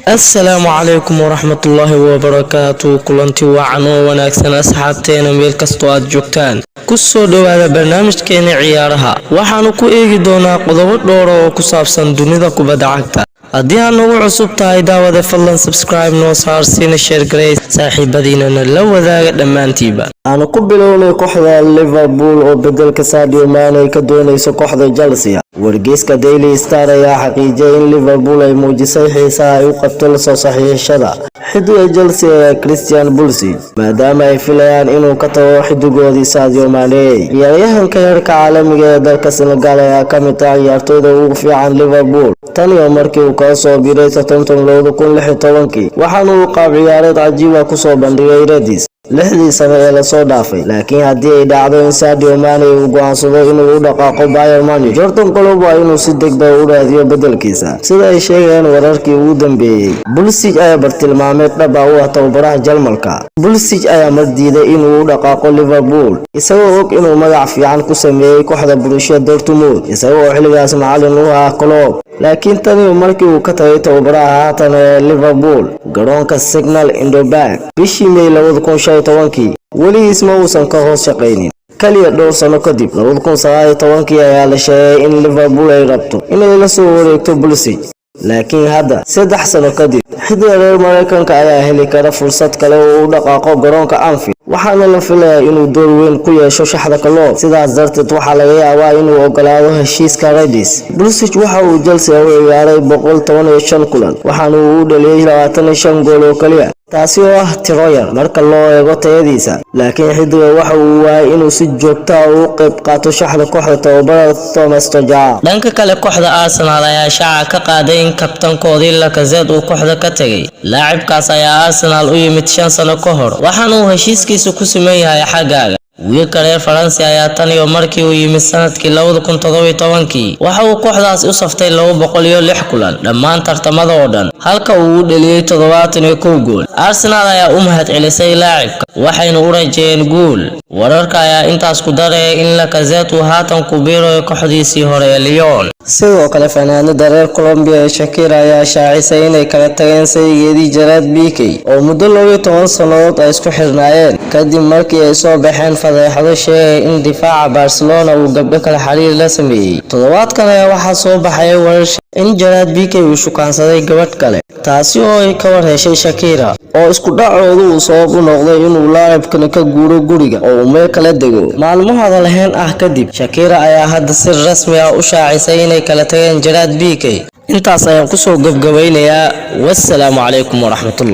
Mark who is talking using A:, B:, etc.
A: Asalaamu calaykum waraxmatullaahi wabarakaatu. Kulanti wacan oo wanaagsan, asxaabteena meel kastoo aad joogtaan. Ku soo dhowaada barnaamijkeena ciyaaraha. Waxaanu ku eegi doonaa qodobo dhowra oo ku saabsan dunida kubadda cagta. Haddii aad nagu cusub tahay, daawade, fadlan subscribe noo saar, siina share garey, saaxiibadiinana la wadaaga dhammaantiiba.
B: Aanu ku bilownay kooxda Liverpool oo bedelka Sadio Mane ka dooneyso kooxda Chelsea. Wargeyska Daily Star ayaa xaqiijiyay in Liverpool ay muujisay xiisaha ay u qabto lasoo saxiixashada xidiga Chelsea ee Christian Pulisic, maadaama ay filayaan inuu ka tago xidigoodii Sadio Mane. Ciyaaryahanka heerka caalamiga ee dalka Senegal ayaa ka mid ah ciyaartoyda ugu fiican Liverpool tan iyo markii uu kala soo biiray Southampton 2016-kii, waxaana uu qaab ciyaareed cajiiba kusoo bandhigay Reds 6dii sano ee lasoo dhaafay. Laakiin haddii ay dhacdo in Sadio Mane uu go'aansado inuu u dhaqaaqo Bayern Munich, Jurgen Klopp waa inuu si degdeg u raadiyo bedelkiisa. Sida ay sheegayeen wararkii ugu dambeeyey, Pulisic ayaa bartilmaameed dhab ah u ah tababaraha Jarmalka. Pulisic ayaa mar diiday inuu u dhaqaaqo Liverpool, isagoo og inuu magac fiican ku sameeyey kooxda Borussia Dortmund, isagoo xilligaas macalin u ah Klopp. Laakiin tani markii uu ka tagay tababaraha haatan ee Liverpool garoonka Signal Iduna Park bishii May 2015-kii, weligiis ma uusan ka hoos shaqaynin. Kaliya dhowr sano kadib, 2019-kii, ayaa la sheegay in Liverpool ay rabto inay la soo wareegto Pulisic. Laakiin hadda, 3 sano kadib, xidiga reer Mareykanka ayaa heli kara fursad kale oo u dhaqaaqo garoonka Anfield, waxaana la filayaa inuu door weyn ku yeesho shaxda Klopp. Sidaas darteed, waxaa laga yaabaa inuu ogolaado heshiiska Reds. Pulisic waxa uu Chelsea u ciyaaray 115 kulan, waxaana uu u dhaliyay 25 gool oo kaliya, taasi oo ah tiro yar marka loo eego tayadiisa. Laakiin xidiga waxa uu waayay inuu si joogto ah uga qayb qaato shaxda kooxda tababara Thomas Tuchel.
A: Dhanka kale, kooxda Arsenal ayaa shaaca ka qaaday in kabtankoodii Lacazette uu kooxda ka tegay. Laacibkaas ayaa Arsenal u yimid 5 sano ka hor, waxaana uu heshiiskiisa ku siman yahay xaggaaga. Wiilka reer Faransi ayaa tan iyo markii uu yimid sanadkii 2017-kii waxa uu kooxdaas u saftay 206 kulan dhammaan tartamada oo dhan, halka uu u dhaliyey 71 gool. Arsenal ayaa u mahadcelisay laacibka, waxayna u rajeeyeen guul. Wararka ayaa intaas ku daraya in Lacazette uu haatan ku biirayo kooxdiisii hore ee Lyon.
B: Sidoo kale, fanaanada reer Colombia ee Shakira ayaa shaacisay inay kala tageen saygeedii Gerard Piqué oo muddo 12 sannadood ay isku xirnaayeen, kadib markii ay soo baxeen fadeexado sheegay in difaaca Barcelona uu gabdho kale xiriir la sameeyey. Toddobaadkan ayaa waxaa soo baxaya warar in Gerard Piqué uu shukaansaday gabadh kale, taasi oo ay ka war heshay Shakira, oo isku dhacoodu uu sabab u noqday inuu laacibkani ka guuro guriga oo uu meel kala dego. Maalmo hadalhayn ah kadib, Shakira ayaa hadda si rasmi ah u shaacisay inay kala tageen Gerard Piqué. Intaas ayaan kusoo gabgabaynayaa. Wassalaamu calaykum waraxmatullah.